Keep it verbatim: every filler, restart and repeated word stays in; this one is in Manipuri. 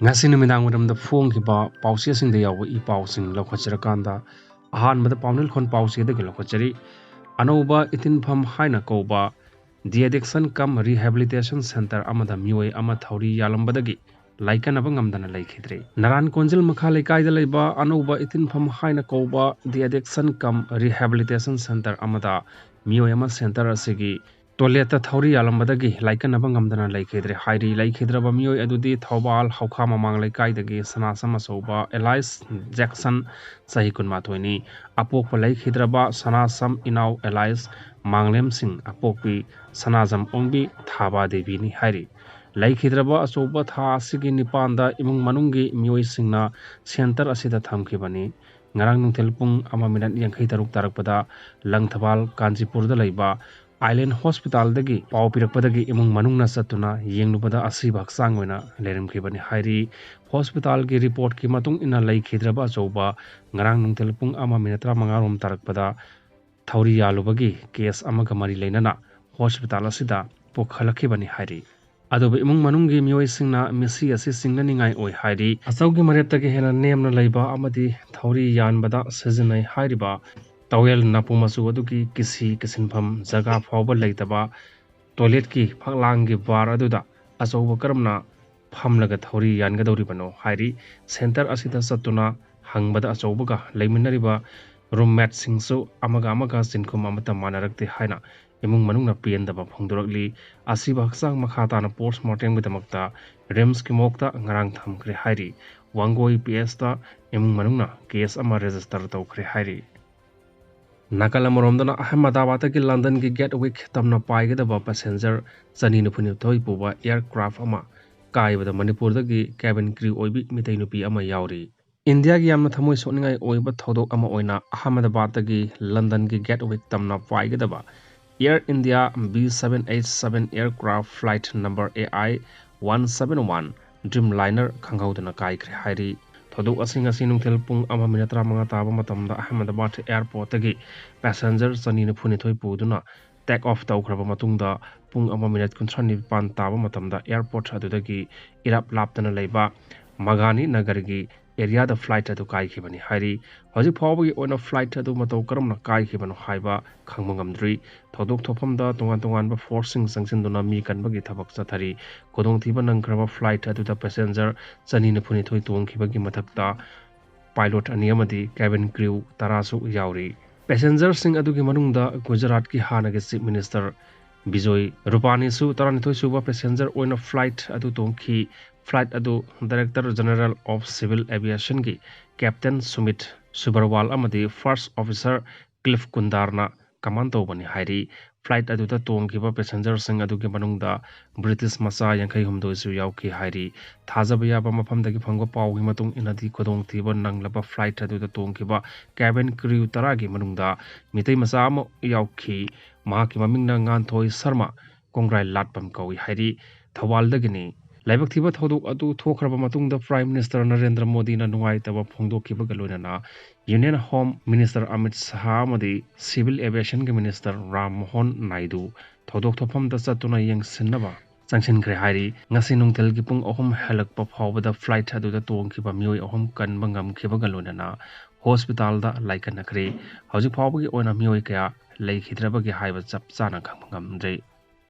ꯉꯁꯤ ꯅꯨꯃꯤꯗꯥꯡ ꯋꯥꯏꯔꯝꯗ ꯐꯣꯡꯈꯤꯕ ꯄꯥꯎꯆꯦꯁꯤꯡꯗ ꯌꯥꯎꯕ ꯏ ꯄꯥꯎꯁꯤꯡ ꯂꯧꯈꯠꯆꯔꯀꯥꯟꯗ, ꯑꯍꯥꯟꯕꯗ ꯄꯥꯎꯅꯤꯜꯈꯣꯟ ꯄꯥꯎꯆꯦꯗꯒꯤ ꯂꯧꯈꯠꯆꯔꯤ꯫ ꯑꯅꯧꯕ ꯏꯊꯤꯟꯐꯝ ꯍꯥꯏꯅ ꯀꯧꯕ ꯗꯤ ꯑꯦꯗꯤꯛꯁꯟ ꯀꯝ ꯔꯤꯍꯦꯕꯤꯂꯤꯇꯦꯁꯟ ꯁꯦꯟꯇꯔ ꯑꯃꯗ ꯃꯤꯑꯣꯏ ꯑꯃ ꯊꯧꯔꯤ ꯌꯥꯜꯂꯝꯕꯗꯒꯤ ꯂꯥꯏꯀꯠꯅꯕ ꯉꯝꯗꯅ ꯂꯩꯈꯤꯗ꯭ꯔꯦ꯫ ꯅꯔꯥꯟ ꯀꯣꯟꯖꯤꯜ ꯃꯈꯥ ꯂꯩꯀꯥꯏꯗ ꯂꯩꯕ ꯑꯅꯧꯕ ꯏꯊꯤꯟꯐꯝ ꯍꯥꯏꯅ ꯀꯧꯕ ꯗꯤ ꯑꯦꯗꯤꯛꯁꯟ ꯀꯝ ꯔꯤꯍꯦꯕꯤꯂꯤꯇꯦꯁꯟ ꯁꯦꯟꯇꯔ ꯑꯃꯗ ꯃꯤꯑꯣꯏ ꯑꯃ ꯁꯦꯟꯇꯔ ꯑꯁꯤꯒꯤ ꯇꯣꯏꯂꯦꯠꯇ ꯊꯧꯔꯤ ꯌꯥꯜꯂꯝꯕꯗꯒꯤ ꯂꯥꯏꯀꯠꯅꯕ ꯉꯝꯗꯅ ꯂꯩꯈꯤꯗ꯭ꯔꯦ ꯍꯥꯏꯔꯤ꯫ ꯂꯩꯈꯤꯗ꯭ꯔꯕ ꯃꯤꯑꯣꯏ ꯑꯗꯨꯗꯤ ꯊꯧꯕꯥꯜ ꯍꯧꯈꯥ ꯃꯃꯥꯡ ꯂꯩꯀꯥꯏꯗꯒꯤ ꯁꯅꯥꯁꯝ ꯑꯆꯧꯕ ꯑꯦꯂꯥꯏꯁ ꯖꯦꯛꯁꯟ, ꯆꯍꯤ ꯀꯨꯟꯃꯥꯊꯣꯏꯅꯤ꯫ ꯑꯄꯣꯛꯄ ꯂꯩꯈꯤꯗ꯭ꯔꯕ ꯁꯅꯥꯁꯝ ꯏꯅꯥꯎ ꯑꯦꯂꯥꯏꯁ ꯃꯥꯡꯂꯦꯝꯁꯤꯡ, ꯑꯄꯣꯛꯄꯤ ꯁꯅꯥꯖꯝ ꯑꯣꯡꯕꯤ ꯊꯥꯕ ꯗꯦꯕꯤꯅꯤ ꯍꯥꯏꯔꯤ꯫ ꯂꯩꯈꯤꯗ꯭ꯔꯕ ꯑꯆꯧꯕ ꯊꯥ ꯑꯁꯤꯒꯤ ꯅꯤꯄꯥꯟꯗ ꯏꯃꯨꯡ ꯃꯅꯨꯡꯒꯤ ꯃꯤꯑꯣꯏꯁꯤꯡꯅ ꯁꯦꯟꯇꯔ ꯑꯁꯤꯗ ꯊꯝꯈꯤꯕꯅꯤ꯫ ꯉꯔꯥꯡ ꯅꯨꯡꯊꯤꯜ ꯄꯨꯡ ꯑꯃ ꯃꯤꯅꯠ ꯌꯥꯡꯈꯩ ꯇꯔꯨꯛ ꯇꯥꯔꯛꯄꯗ ꯂꯪꯊꯕꯥꯜ ꯀꯥꯟꯆꯤꯄꯨꯔꯗ ꯂꯩꯕ ꯑꯥꯏꯂꯦꯟ ꯍꯣꯁꯄꯤꯇꯥꯜꯗꯒꯤ ꯄꯥꯎ ꯄꯤꯔꯛꯄꯗꯒꯤ ꯏꯃꯨꯡ ꯃꯅꯨꯡꯅ ꯆꯠꯇꯨꯅ ꯌꯦꯡꯂꯨꯕꯗ ꯑꯁꯤꯕ ꯍꯛꯆꯥꯡ ꯑꯣꯏꯅ ꯂꯩꯔꯝꯈꯤꯕꯅꯤ ꯍꯥꯏꯔꯤ꯫ ꯍꯣꯁꯄꯤꯇꯥꯜꯒꯤ ꯔꯤꯄꯣꯔꯠꯀꯤ ꯃꯇꯨꯡ ꯏꯟꯅ ꯂꯩꯈꯤꯗ꯭ꯔꯕ ꯑꯆꯧꯕ ꯉꯔꯥꯡ ꯅꯨꯡꯊꯤꯜ ꯄꯨꯡ ꯑꯃ ꯃꯤꯅꯠ ꯇꯔꯥꯃꯉꯥ ꯔꯣꯝ ꯇꯥꯔꯛꯄꯗ ꯊꯧꯔꯤ ꯌꯥꯜꯂꯨꯕꯒꯤ ꯀꯦꯁ ꯑꯃꯒ ꯃꯔꯤ ꯂꯩꯅꯅ ꯍꯣꯁꯄꯤꯇꯥꯜ ꯑꯁꯤꯗ ꯄꯨꯈꯠꯂꯛꯈꯤꯕꯅꯤ ꯍꯥꯏꯔꯤ꯫ ꯑꯗꯨꯕꯨ ꯏꯃꯨꯡ ꯃꯅꯨꯡꯒꯤ ꯃꯤꯑꯣꯏꯁꯤꯡꯅ ꯃꯤꯁꯤ ꯑꯁꯤ ꯆꯤꯡꯅꯅꯤꯡꯉꯥꯏ ꯑꯣꯏ ꯍꯥꯏꯔꯤ꯫ ꯑꯆꯧꯒꯤ ꯃꯔꯦꯞꯇꯒꯤ ꯍꯦꯟꯅ ꯅꯦꯝꯅ ꯂꯩꯕ ꯑꯃꯗꯤ ꯊꯧꯔꯤ ꯌꯥꯟꯕꯗ ꯁꯤꯖꯤꯟꯅꯩ ꯍꯥꯏꯔꯤꯕ ꯇꯋꯦꯜ ꯅꯥꯄꯨ ꯃꯆꯨ ꯑꯗꯨꯒꯤ ꯀꯤꯁꯤ ꯀꯤꯁꯤꯟꯐꯝ ꯖꯒꯥ ꯐꯥꯎꯕ ꯂꯩꯇꯕ ꯇꯣꯏꯂꯦꯠꯀꯤ ꯐꯛꯂꯥꯡꯒꯤ ꯕꯥꯔ ꯑꯗꯨꯗ ꯑꯆꯧꯕ ꯀꯔꯝꯅ ꯐꯝꯂꯒ ꯊꯧꯔꯤ ꯌꯥꯟꯒꯗꯧꯔꯤꯕꯅꯣ ꯍꯥꯏꯔꯤ꯫ ꯁꯦꯟꯇꯔ ꯑꯁꯤꯗ ꯆꯠꯇꯨꯅ ꯍꯪꯕꯗ ꯑꯆꯧꯕꯒ ꯂꯩꯃꯤꯟꯅꯔꯤꯕ ꯔꯨꯝꯃꯦꯠꯁꯤꯡꯁꯨ ꯑꯃꯒ ꯑꯃꯒ ꯆꯤꯟꯈꯨꯝ ꯑꯃꯠꯇ ꯃꯥꯟꯅꯔꯛꯇꯦ ꯍꯥꯏꯅ ꯏꯃꯨꯡ ꯃꯅꯨꯡꯅ ꯄꯦꯟꯗꯕ ꯐꯣꯡꯗꯣꯔꯛꯂꯤ꯫ ꯑꯁꯤꯕ ꯍꯛꯆꯥꯡ ꯃꯈꯥ ꯇꯥꯅ ꯄꯣꯁꯃꯣꯔꯇꯦꯝꯒꯤꯗꯃꯛꯇ ꯔꯤꯝꯁꯀꯤ ꯃꯣꯔꯒꯇ ꯉꯔꯥꯡ ꯊꯝꯈ꯭ꯔꯦ ꯍꯥꯏꯔꯤ꯫ ꯋꯥꯡꯒꯣꯏ ꯄꯤ ꯑꯦꯁꯇ ꯏꯃꯨꯡ ꯃꯅꯨꯡꯅ ꯀꯦꯁ ꯑꯃ ꯔꯦꯖꯤꯁꯇꯔ ꯇꯧꯈ꯭ꯔꯦ ꯍꯥꯏꯔꯤ꯫ ꯅꯥꯀꯜ ꯑꯃꯔꯣꯝꯗꯅ ꯑꯍꯃꯗꯥꯕꯥꯗꯇꯒꯤ ꯂꯟꯗꯟꯒꯤ ꯒꯦꯠꯋꯤꯛ ꯇꯝꯅ ꯄꯥꯏꯒꯗꯕ ꯄꯦꯁꯦꯟꯖꯔ ꯆꯅꯤ ꯅꯤꯐꯨꯅꯤꯊꯣꯏ ꯄꯨꯕ ꯑꯦꯌꯔꯀ꯭ꯔꯥꯐ ꯑꯃ ꯀꯥꯏꯕꯗ ꯃꯅꯤꯄꯨꯔꯗꯒꯤ ꯀꯦꯕꯤꯟ ꯀ꯭ꯔꯤꯎ ꯑꯣꯏꯕꯤ ꯃꯤꯇꯩ ꯅꯨꯄꯤ ꯑꯃ ꯌꯥꯎꯔꯤ꯫ ꯏꯟꯗꯤꯌꯥꯒꯤ ꯌꯥꯝꯅ ꯊꯃꯣꯏ ꯁꯣꯛꯅꯤꯡꯉꯥꯏ ꯑꯣꯏꯕ ꯊꯧꯗꯣꯛ ꯑꯃ ꯑꯣꯏꯅ ꯑꯍꯃꯗꯥꯕꯥꯗꯇꯒꯤ ꯂꯟꯗꯟꯒꯤ ꯒꯦꯠꯋꯤꯛ ꯇꯝꯅ ꯄꯥꯏꯒꯗꯕ Air India B seven eight seven aircraft flight number A I one seven one Dreamliner ꯈꯪꯍꯧꯗꯅ ꯀꯥꯏꯈ꯭ꯔꯦ ꯍꯥꯏꯔꯤ꯫ ꯊꯧꯗꯣꯛ ꯑꯁꯤ ꯉꯁꯤ ꯅꯨꯡꯊꯤꯜ ꯄꯨꯡ ꯑꯃ ꯃꯤꯅꯠ ꯇꯔꯥꯃꯉꯥ ꯇꯥꯕ ꯃꯇꯝꯗ ꯑꯍꯃꯗꯥꯕꯥꯗ ꯑꯦꯌꯔꯄꯣꯔꯠꯇꯒꯤ ꯄꯦꯁꯦꯟꯖꯔ ꯆꯅꯤ ꯅꯤꯐꯨꯅꯤꯊꯣꯏ ꯄꯨꯗꯨꯅ ꯇꯦꯛ ꯑꯣꯐ ꯇꯧꯈ꯭ꯔꯕ ꯃꯇꯨꯡꯗ ꯄꯨꯡ ꯑꯃ ꯃꯤꯅꯠ ꯀꯨꯟꯊ꯭ꯔꯥ ꯅꯤꯄꯥꯟ ꯇꯥꯕ ꯃꯇꯝꯗ airport ꯑꯗꯨꯗꯒꯤ ꯏꯔꯥꯞ ꯂꯥꯞꯇꯅ ꯂꯩꯕ ꯃꯒꯥꯅꯤ ꯅꯒꯔꯒꯤ areaꯗ flight ꯑꯗꯨ ꯀꯥꯏꯈꯤꯕꯅꯤ ꯍꯥꯏꯔꯤ꯫ ꯍꯧꯖꯤꯛ ꯐꯥꯎꯕꯒꯤ ꯑꯣꯏꯅ flight ꯑꯗꯨ ꯃꯇꯧ ꯀꯔꯝꯅ ꯀꯥꯏꯈꯤꯕꯅꯣ ꯍꯥꯏꯕ ꯈꯪꯕ ꯉꯝꯗ꯭ꯔꯤ꯫ ꯊꯧꯗꯣꯛ ꯊꯣꯛꯐꯝꯗ ꯇꯣꯉꯥꯟ ꯇꯣꯉꯥꯟꯕ forceꯁꯤꯡ ꯆꯪꯁꯤꯟꯗꯨꯅ ꯃꯤ ꯀꯟꯕꯒꯤ ꯊꯕꯛ ꯆꯠꯊꯔꯤ꯫ ꯈꯨꯗꯣꯡꯊꯤꯕ ꯅꯪꯈ꯭ꯔꯕ flight ꯑꯗꯨꯗ passenger ꯆꯅꯤ ꯅꯤꯐꯨꯅꯤꯊꯣꯏ ꯇꯣꯡꯈꯤꯕꯒꯤ ꯃꯊꯛꯇ pilot ꯑꯅꯤ ꯑꯃꯗꯤ cabin crew ꯇꯔꯥꯁꯨ ꯌꯥꯎꯔꯤ꯫ Passengerꯁꯤꯡ ꯑꯗꯨꯒꯤ ꯃꯅꯨꯡꯗ ꯒꯨꯖꯔꯥꯠꯀꯤ ꯍꯥꯟꯅꯒꯤ Chief Minister ꯕꯤꯖꯣꯏ ꯔꯨꯄꯥꯅꯤꯁꯨ ꯇꯔꯥꯅꯤꯊꯣꯏ ꯁꯨꯕ passenger ꯑꯣꯏꯅ flight ꯑꯗꯨ ꯇꯣꯡꯈꯤ꯫ Flight ꯑꯗꯨ Director General of Civil Aviationꯒꯤ Captain Sumit ꯁꯨꯕꯔꯋꯥꯜ ꯑꯃꯗꯤ First Officer ꯀ꯭ꯂꯤꯐ ꯀꯨꯟꯗꯥꯔꯅ command ꯇꯧꯕꯅꯤ ꯍꯥꯏꯔꯤ꯫ Flight ꯑꯗꯨꯗ ꯇꯣꯡꯈꯤꯕ passengerꯁꯤꯡ ꯑꯗꯨꯒꯤ ꯃꯅꯨꯡꯗ British ꯃꯆꯥ ꯌꯥꯡꯈꯩ ꯍꯨꯝꯗꯣꯏꯁꯨ ꯌꯥꯎꯈꯤ ꯍꯥꯏꯔꯤ꯫ ꯊꯥꯖꯕ ꯌꯥꯕ ꯃꯐꯝꯗꯒꯤ ꯐꯪꯕ ꯄꯥꯎꯒꯤ ꯃꯇꯨꯡ ꯏꯟꯅꯗꯤ, ꯈꯨꯗꯣꯡꯊꯤꯕ ꯅꯪꯂꯕ flight ꯑꯗꯨꯗ ꯇꯣꯡꯈꯤꯕ cabin crew ꯇꯔꯥꯒꯤ ꯃꯅꯨꯡꯗ ꯃꯤꯇꯩ ꯃꯆꯥ ꯑꯃ ꯌꯥꯎꯈꯤ꯫ ꯃꯍꯥꯛꯀꯤ ꯃꯃꯤꯡꯅ ꯉꯥꯟꯊꯣꯏ ꯁꯔꯃ, ꯀꯣꯡꯒ꯭ꯔꯥꯏ ꯂꯥꯠꯄꯝ ꯀꯧꯏ ꯍꯥꯏꯔꯤ꯫ ꯊꯧꯕꯥꯜꯗꯒꯤꯅꯤ꯫ ꯂꯥꯏꯕꯛ ꯊꯤꯕ ꯊꯧꯗꯣꯛ ꯑꯗꯨ ꯊꯣꯛꯈ꯭ꯔꯕ ꯃꯇꯨꯡꯗ Prime Minister ꯅꯔꯦꯟꯗ꯭ꯔ ꯃꯣꯗꯤꯅ ꯅꯨꯡꯉꯥꯏꯇꯕ ꯐꯣꯡꯗꯣꯛꯈꯤꯕꯒ ꯂꯣꯏꯅꯅ Union Home Minister ꯑꯃꯤꯠ ꯁꯍꯥ ꯑꯃꯗꯤ Civil Aviationꯒꯤ Minister ꯔꯥꯝ ꯃꯣꯍꯟ ꯅꯥꯏꯗꯨ ꯊꯧꯗꯣꯛ ꯊꯣꯛꯐꯝꯗ ꯆꯠꯇꯨꯅ ꯌꯦꯡꯁꯤꯟꯅꯕ ꯆꯪꯁꯤꯟꯈ꯭ꯔꯦ ꯍꯥꯏꯔꯤ꯫ ꯉꯁꯤ ꯅꯨꯡꯊꯤꯜꯒꯤ ꯄꯨꯡ ꯑꯍꯨꯝ ꯍꯦꯜꯂꯛꯄ ꯐꯥꯎꯕꯗ flight ꯑꯗꯨꯗ ꯇꯣꯡꯈꯤꯕ ꯃꯤꯑꯣꯏ ꯑꯍꯨꯝ ꯀꯟꯕ ꯉꯝꯈꯤꯕꯒ ꯂꯣꯏꯅꯅ hospitalꯗ ꯂꯥꯏꯀꯠꯅꯈ꯭ꯔꯦ꯫ ꯍꯧꯖꯤꯛ ꯐꯥꯎꯕꯒꯤ ꯑꯣꯏꯅ ꯃꯤꯑꯣꯏ ꯀꯌꯥ ꯂꯩꯈꯤꯗ꯭ꯔꯕꯒꯦ ꯍꯥꯏꯕ ꯆꯞ ꯆꯥꯅ ꯈꯪꯕ ꯉꯝꯗ꯭ꯔꯤ꯫